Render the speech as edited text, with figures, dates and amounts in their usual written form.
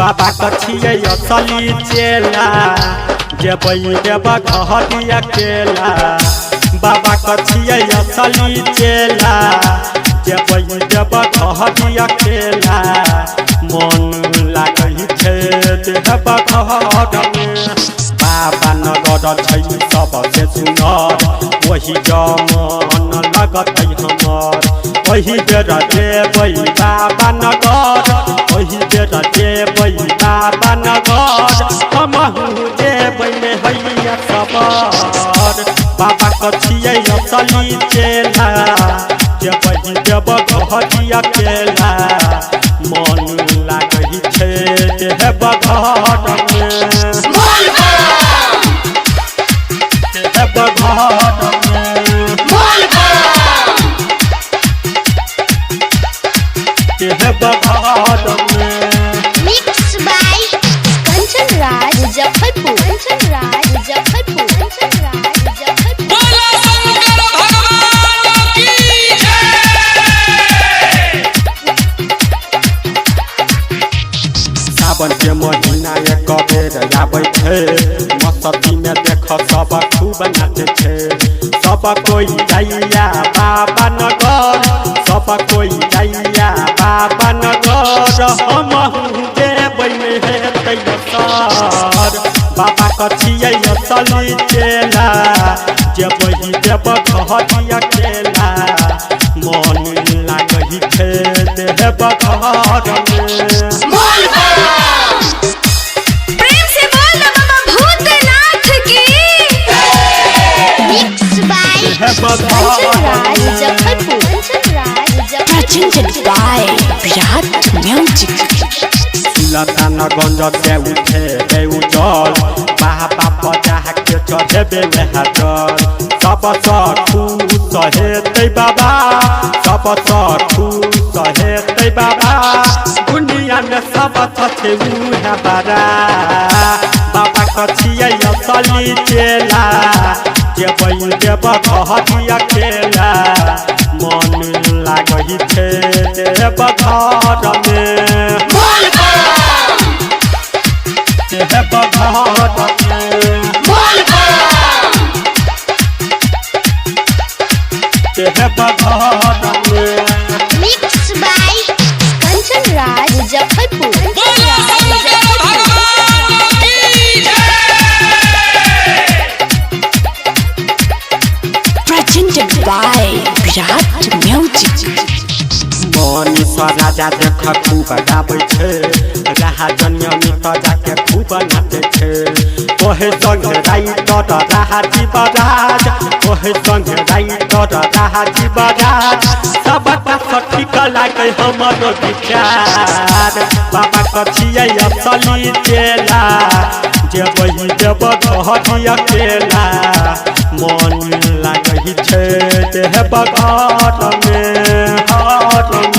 बाबा कथिए असली चेला जेबै देव घर अकेला। बाबा कथिए असली चेला जेबै देव घर अकेला। मन लागै छै देव घर में। बाबा नगर छै सबसे सुनर वही जमन लगतै हमर। ओही बेर जेबै बाबा नगर ओही बेर जेबै बाबा नगर। हमहु जेबै ने हैया सबर। बाबा कथिए असली चेला जेबै देव घर अकेला। मन लागै छै देव घर में। देव घर में। देव घर में। Mix by Kanchan Raj Muzaffarpur. Kanchan Raj Muzaffarpur. Kanchan Raj Muzaffarpur. बोलो शंकर भगवान की जय। सावन के महीना एक बेर आबै छै मस्ती में देख सब खूब नाचै छै। सब कोई जाइया बाबा नगर सब कोई जाइया बाबा नगर। हमहु जेबै ने हेतै असर। बाबा कथिए असली चेला जेबै देव घर अकेला। मन लागै छै देव घर में। प्रेम से बोल ना बाबा भूतनाथ की। Mix by Kanchan Raj Muzaffarpur. Kanchan Raj Muzaffarpur. Presented by Virat Music. Sultanganj से उठे उजल बाबा पचा के चढ़ेबे वएह जल। सबसँ खुश हेतै बाबा सबसँ खुश हेतै बाबा। दुनिया में सब छै उएह बड़ा। बाबा कथिए असली चेला जेबै देव घर अकेला। मन लागै छै देव घर में। देव घर में। देव घर में। Mix by Kanchan Raj Muzaffarpur. Kanchan बोलो राज शंकर मुजफ्फरपुर। भगवान की जय। Presented by Virat Music. Manish राजा देख खूब गाबै छै राजन अमित जाके खूब नाचै छै। ओहे संगे राइटर राजीव राज ओहे संगे राइटर राजीव राज। सबटा सठीक लागै हमर विचार। बाबा कथिए असली चेला जेबै देव घर अकेला। मन लागै छै देव घर में। घर में।